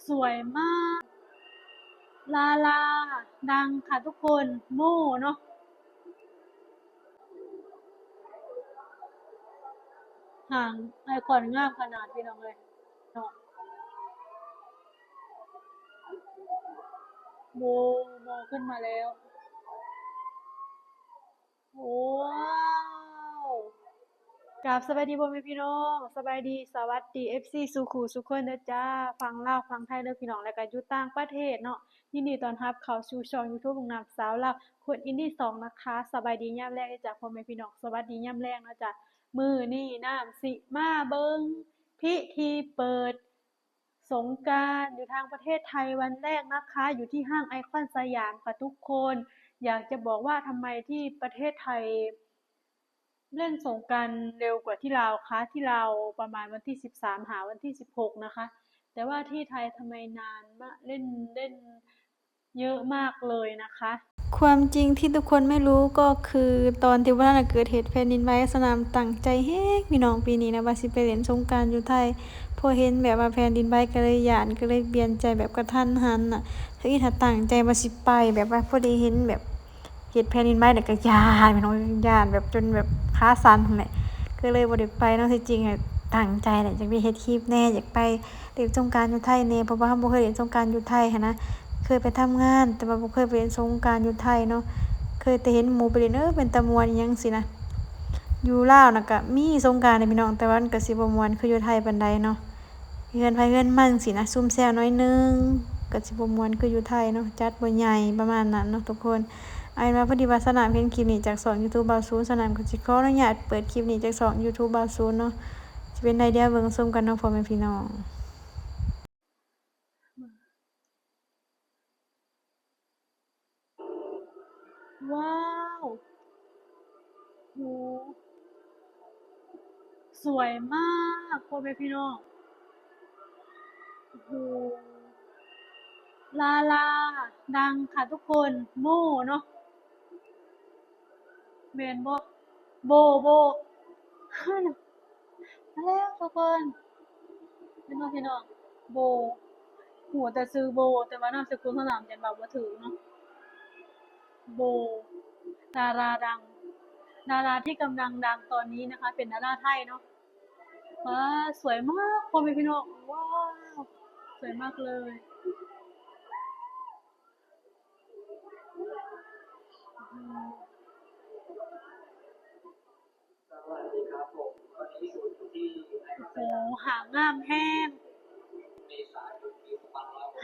ສວຍມາກ ດາລາດັງຄ່ະທຸກຄົນ ໂມ້ເນາະ. ຫາງໄອຄອນງາມຂະໜາດ ພີ່ນ້ອງເອີຍເນາະ. ໂມ ໂມຂຶ້ນມາແລ້ວ. ໂອ້ ກາບສະບາຍດີພໍ່ແມ່ພີ່ນ້ອງ ສະບາຍດີ ສະຫວັດດີ ເອັຟຊີ ສູ່ຄູ່ສູ່ຄົນເດີຈ້າ ຝັ່ງລາວ ຝັ່ງໄທເດີພີ່ນ້ອງ ແລ້ວກະຢູ່ຕ່າງປະເທດເນາະ. ຍິນດີຕ້ອນຮັບເຂົ້າສູ່ຊ່ອງຢູທູບ ນ້ອງນ້ຳສາວລາວ ຄົນອິນດີສອງ ນະຄະ. ສະບາຍດີຍາມແລງເດີຈ້າ ພໍ່ແມ່ພີ່ນ້ອງ ສະຫວັດດີຍາມແລງເນາະຈ້າ. ມື້ນີ້ນ້ຳຊິມາເບິ່ງພິທີເປີດ ສົງການຢູ່ທາງປະເທດໄທວັນແລກນະຄະ ຢູ່ທີ່ຫ້າງໄອຄອນສະຫຍາມຄ່ະທຸກຄົນ. ຢາກຈະບອກວ່າທຳໄມທີ່ປະເທດໄທເລ່ນສົງການເລັວກວ່າທີ່ລາວຄະ? ທີ່ລາວປະມານວັນທີສິບສາມຫາວັນທີສິບຫົກນະຄະ ແຕ່ວ່າທີ່ໄທທຳໄມນານມາກ ເລ່ນ ເລ່ນ ເຍີະມາກເລີຍນະຄະ. ຄວາມຈິງທີ່ທຸກຄົນໄມ່ຮູ້ກໍຄື ຕອນທີ່ບໍ່ທັນໄດ້ເກີດເຫດແຜ່ນດິນໄຫວ ສະໜາມຕັ້ງໃຈແຮງພີ່ນ້ອງ ປີນີ້ນະ ວ່າຊິໄປຫຼິ້ນສົງການຢູ່ໄທ. ພໍເຫັນແບບວ່າແຜ່ນດິນໄຫວກໍເລີຍຢ້ານ ກໍເລີຍປ່ຽນໃຈແບບກະທັນຫັນນະ. ທຳອິດຫັ້ນຕັ້ງໃຈວ່າຊິໄປ ແບບວ່າພໍໄດ້ເຫັນແບບເຫດແຜ່ນດິນໄຫວ ແລ້ວກໍຢ້ານພີ່ນ້ອງ ຢ້ານແບບຈົນແບບຂາສັ່ນຫັ້ນແຫຼະ ກໍເລີຍບໍ່ໄດ້ໄປເນາະ. ທີ່ຈິງອະຕັ້ງໃຈແຫຼະ ຢາກໄປເຮັດຄລິບແດ່ ຢາກໄປ ຫຼິ້ນສົງການຢູ່ໄທແດ່ ເພາະວ່າເຮົາບໍ່ເຄີຍຫຼິ້ນສົງການຢູ່ໄທຫັ້ນນະ. ເຄີຍໄປທຳງານ ແຕ່ວ່າບໍ່ເຄີຍໄປຫຼິ້ນສົງການຢູ່ໄທເນາະ. ເຄີຍແຕ່ເຫັນໝູ່ໄປຫຼິ້ນ ເອີ ເປັນຕາມ່ວນອີ່ຫຍັງຊີ້ນະ. ຢູ່ລາວນະກະມີສົງການເດ້ພີ່ນ້ອງ ແຕ່ວ່າມັນກະຊິບໍ່ມ່ວນຄືຢູ່ໄທປານໃດເນາະ. ເຮືອນໃຜເຮືອນມັນຊີ້ນະ ຊຸມແຊວໜ້ອຍໜຶ່ງ ກະຊິບໍ່ມ່ວນຄືຢູ່ໄທເນາະ ຈັດບໍ່ໃຫຍ່ປະມານນັ້ນເນາະທຸກຄົນ. ເອົາເປັນວ່າ ພໍດີວ່າສະໜາມເຫັນຄລິບນີ້ຈາກຊ່ອງຢູທູບບ່າວສູນ ສະໜາມກໍຊິຂໍອະນຸຍາດເປີດຄລິບນີ້ຈາກຊ່ອງຢູທູບບ່າວສູນເນາະ. ຊິເປັນໃດ ດຽວເບິ່ງຊົມກັນເນາະ ພໍ່ແມ່ພີ່ນ້ອງ. ວ້າວ ໂຫ ສວຍມາກ ພໍ່ແມ່ພີ່ນ້ອງ. ໂອ້ໂຫ ດາລາດັງຄ່ະທຸກຄົນ ໂມເນາະ ແມ່ນບໍ່? ໂບ ໂບ ມາແລ້ວທຸກຄົນ ເຫັນບໍ່ພີ່ນ້ອງ? ໂບ ຮູ້ແຕ່ຊື່ໂບ ແຕ່ວ່ານາມສະກຸນສະໜາມ ຢ້ານວ່າບໍ່ຖືກເນາະ. ໂບ ດາລາດັງ ດາລາທີ່ກຳລັງດັງຕອນນີ້ນະຄະ ເປັນດາລາໄທເນາະ. ວ້າວ ສວຍມາກ ພໍ່ແມ່ພີ່ນ້ອງ ວ້າວ ສວຍມາກເລີຍ. ໂອ້ໂຫ ຫາງງາມແຮງ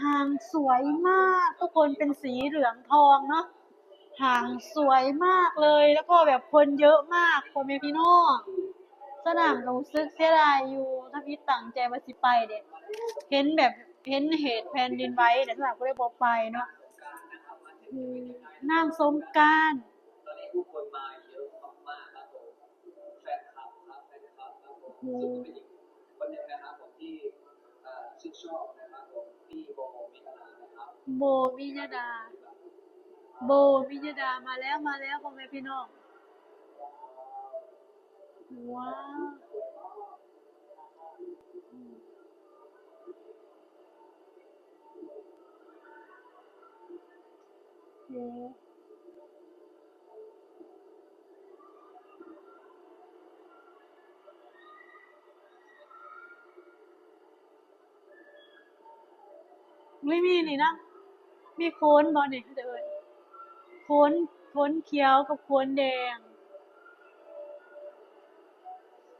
ຫາງສວຍມາກທຸກຄົນ ເປັນສີເຫຼືອງທອງເນາະ ຫາງສວຍມາກເລີຍ ແລ້ວກໍແບບຄົນເຍີະມາກ ພໍ່ແມ່ພີ່ນ້ອງ. ສະໜາມກໍຮູ້ສຶກເສຍດາຍຢູ່ ທຳອິດຕັ້ງໃຈວ່າຊິໄປເດ້ ເຫັນແບບ ເຫັນເຫດແຜ່ນດິນໄຫວແລ້ວ ສະໜາມກໍເລີຍບໍ່ໄປເນາະ. ໂອ້ ນ້ຳສົງການ ຕອນນີ້ຜູ້ຄົນມາເຍີະມາກໆ ຄັບຜົມ ແຟນຄລັບຄັບ ແຟນຄລັບຄັບຜົມ ໂອ້ໂຫ ຊຶ່ງເປັນອີກຄົນໜຶ່ງນະຄັບຜົມ ທີ່ ເອີ່ ຊື່ນຊອບນະຄັບຜົມ ທີ່ໂບ ມິຍະດານະຄັບ ໂບ ມິຍະດາ ໂບ ມິຍະດາ ມາແລ້ວ ມາແລ້ວ ພໍ່ແມ່ພີ່ນ້ອງ. ວ້າວ ໂອ້ ນີ້ ມີນີ້ນຳ ມີໂຄນບໍ່ນີ້ ເຂົາເອີ້ນໂຄນ ໂຄນຂຽວກັບໂຄນແດງ.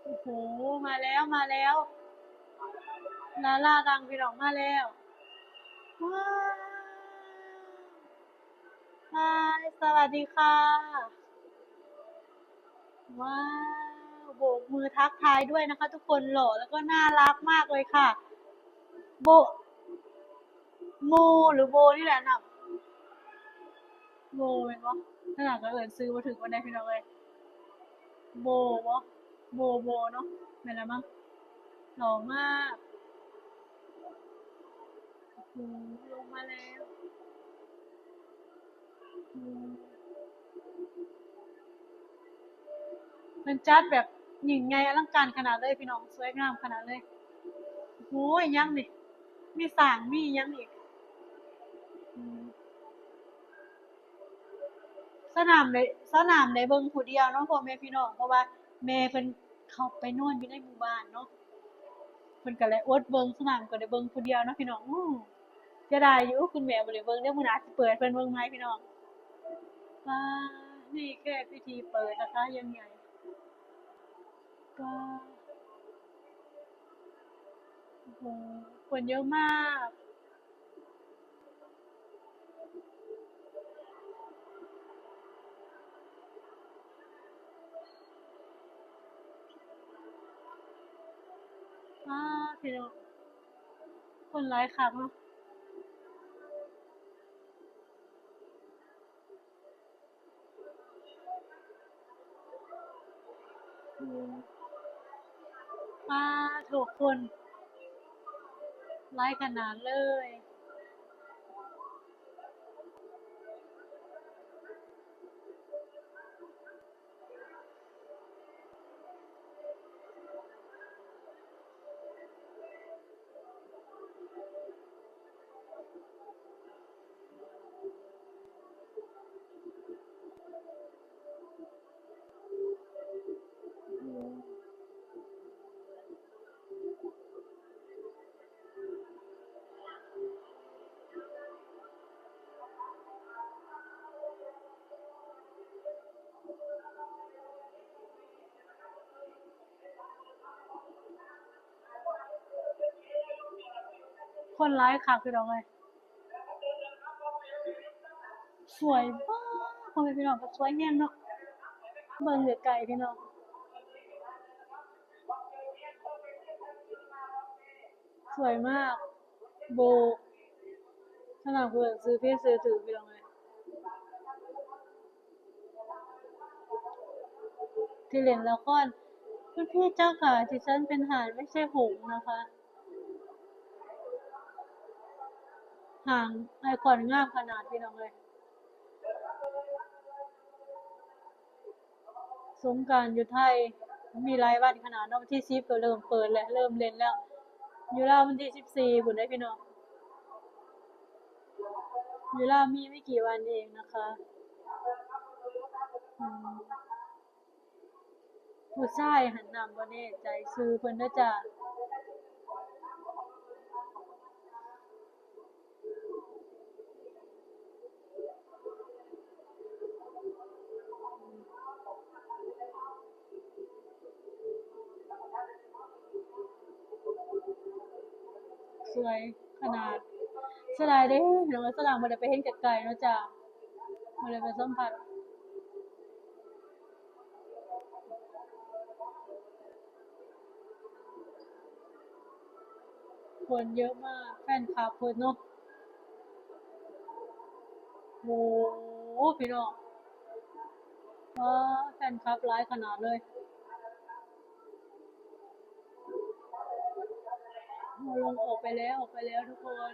ໂອ້ໂຫ ມາແລ້ວ ມາແລ້ວ ດາລາດັງພີ່ນ້ອງ ມາແລ້ວ. ວ້າວ ຮາຍ ສະຫວັດດີຄ່ະ. ວ້າວ ໂບກມືທັກທາຍດ້ວຍນະຄະທຸກຄົນ ຫຼໍ່ແລ້ວກໍໜ້າລັກມາກເລີຍຄ່ະ. ໂບ ໂມ ຫຼື ໂບນີ້ແຫຼະນະ ໂບແມ່ນບໍ່? ຂະໜາດກໍເອີ້ນຊື່ບໍ່ຖືກປານໃດພີ່ນ້ອງເອີຍ. ໂບບໍ່? ໂບ ໂບເນາະ ແມ່ນລະມັ້ງ. ຫຼໍ່ມາກ. ໂອ້ໂຫ ລົງມາແລ້ວ. ໂອ້ ເພິ່ນຈັດແບບຍິ່ງໃຫຍ່ອະລັງການຂະໜາດເລີຍພີ່ນ້ອງ ສວຍງາມຂະໜາດເລີຍ. ໂອ້ຍ ຫຍັງນີ້? ມີຊ້າງ ມີຫຍັງອີກ. ອືມ ສະໜາມໄດ້ ສະໜາມໄດ້ເບິ່ງຜູ້ດຽວເນາະ ພໍ່ແມ່ພີ່ນ້ອງ ເພາະວ່າແມ່ເພິ່ນເຂົ້າໄປນອນຢູ່ໃນໝູ່ບ້ານເນາະ ເພິ່ນກໍເລີຍອົດເບິ່ງ ສະໜາມກໍໄດ້ເບິ່ງຜູ້ດຽວເນາະພີ່ນ້ອງ. ໂອ້ ເສຍດາຍຢູ່ ຄຸນແມ່ບໍ່ໄດ້ເບິ່ງ ດຽວມື້ໜ້າຊິເປີດໃຫ້ເພິ່ນເບິ່ງໃໝ່ພີ່ນ້ອງ. ວ້າ ນີ້ແຄ່ພິທີເປີດນະຄະ ຍັງໃຫຍ່. ວ້າ ໂອ້ໂຫ ຄົນເຍີະມາກ. ອ້າ ພີ່ນ້ອງ ຄົນຫຼາຍຄັກເນາະ. ອືມ ປາໂທ້ ຄົນຫຼາຍຂະໜາດເລີຍ. ຄົນຫຼາຍຄັກ ພີ່ນ້ອງເອີຍ. ສວຍມາກ ພໍ່ແມ່ພີ່ນ້ອງ ກໍສວຍແຮງເນາະ. ເບິ່ງໃກ້ໆ ພີ່ນ້ອງ ສວຍມາກ. ໂບ ສະໜາມເພິ່ນຊື່ຜິດຊື່ຖືກ ພີ່ນ້ອງເອີຍ. ທີ່ຫຼິ້ນລະຄອນ ຄຸນພີ່ເຈົ້າຂາ ດິສັນເປັນຫານໄມ່ໃຊ່ຫົງນະຄະ. ຫາງອ້າຍຂວັນງາມຂະໜາດ ພີ່ນ້ອງເອີຍ. ສົງການຢູ່ໄທມີຫຼາຍວັນຂະໜາດເນາະ, ວັນທີສິບກໍເລີ່ມເປີດແລ້ວ ເລີ່ມຫຼິ້ນແລ້ວ. ຢູ່ລາວວັນທີສິບສີ່ພຸ້ນເດ້ພີ່ນ້ອງ, ເວລາມີໄມ່ກີ່ວັນເອງນະຄະ. ອືມ ຜູ້ຊາຍຫັ້ນນຳ ບໍ່ແນ່ໃຈຊື່ເພິ່ນເດີຈ້າ. ສວຍຂະໜາດ. ເສຍດາຍເດ້ ພີ່ນ້ອງເອີຍ, ສະໜາມບໍ່ໄດ້ໄປເຫັນໃກ້ໆເນາະຈ້າ, ບໍ່ໄດ້ໄປສຳຜັດ. ຄົນເຍອະມາກ ແຟນຄລັບເພິ່ນເນາະ. ໂອ້ໂຫ ພີ່ນ້ອງ ວ້າ ແຟນຄລັບຫຼາຍຂະໜາດເລີຍ. ເຮົາລົງອອກໄປແລ້ວ ອອກໄປແລ້ວທຸກຄົນ.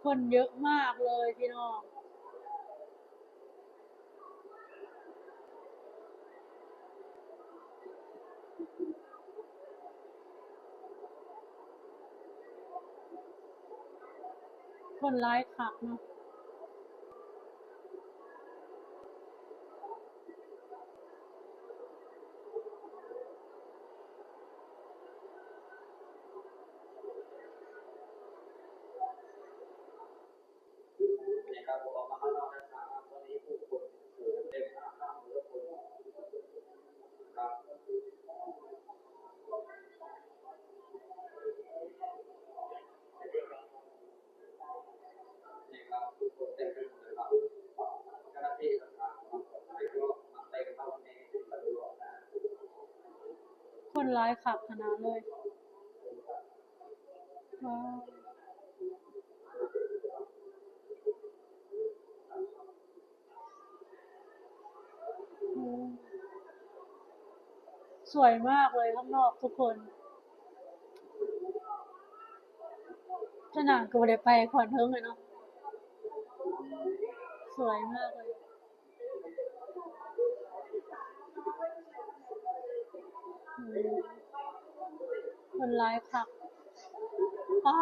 ຄົນເຍອະມາກເລີຍພີ່ນ້ອງ. ຄົນຫຼາຍຄັກເນາະ. ຄົນຫຼາຍຄັກຂະໜາດເລີຍ. ວ້າວ ສວຍມາກເລີຍຂ້າງນອກທຸກຄົນ. ສະໜາມກໍບໍ່ໄດ້ໄປຄວາມເທິງເລີຍເນາະ, ສວຍມາກເລີຍ. ອືມ ຄົນຫຼາຍຄັກ. ອ້າ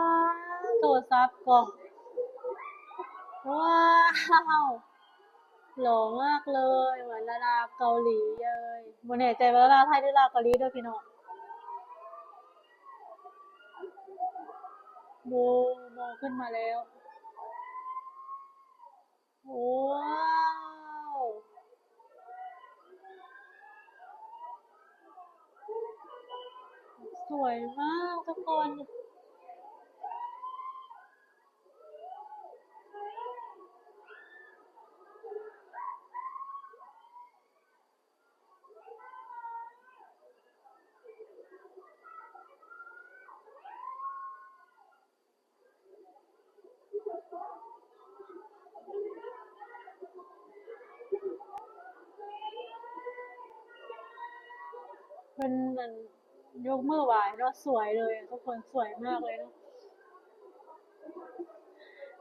ໂທລະສັບກ້ອງ ວ້າວ ຫຼໍ່ມາກເລີຍ ເໝືອນດາລາເກົາຫຼີເລີຍ. ບໍ່ແນ່ໃຈວ່າລາວໄທ ຫຼືລາວເກົາຫຼີເດີພີ່ນ້ອງ. ໂມ ໂມຂຶ້ນມາແລ້ວ. ວ້າວ ສວຍມາກທຸກຄົນ. ເພິ່ນນັ້ນ ຍົກມືໄຫວ້ເນາະ ສວຍເລີຍ ທຸກຄົນ ສວຍມາກເລີຍເນາະ.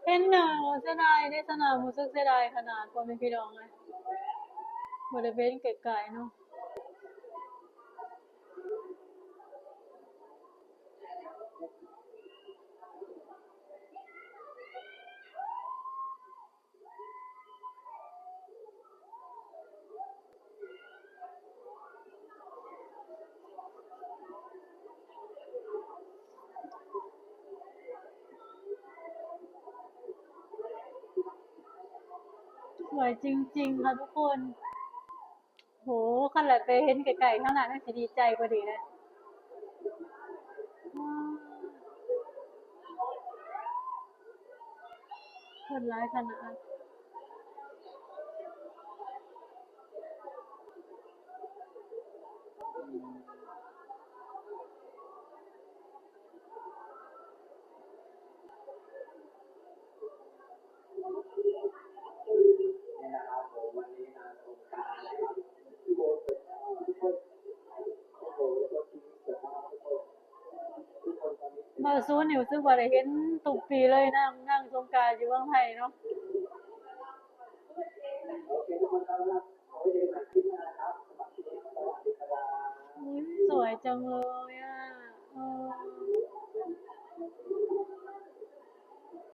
ເຫັນແລ້ວເສຍດາຍເດ້ ສະໜາມ ຮູ້ສຶກເສຍດາຍຂະໜາດ ພໍ່ແມ່ພີ່ນ້ອງເອີຍ ບໍ່ໄດ້ໄປເຫັນໃກ້ໆເນາະ. ສວຍຈິງໆ ຄ່ະທຸກຄົນ. ໂຫ ຄັນໄດ້ໄປເຫັນໃກ້ໆ ທາງນັ້ນ ມັນຊິດີໃຈກວ່ານີ້ແຫຼະ. ຄົນຫຼາຍຂະໜາດ. ບ່າວສູນນີ້ຮູ້ສຶກວ່າໄດ້ເຫັນທຸກປີເລີຍ ນາງ ນາງສົງການຢູ່ເມືອງໄທເນາະ. ອຸ້ຍ ສວຍຈັງເລີ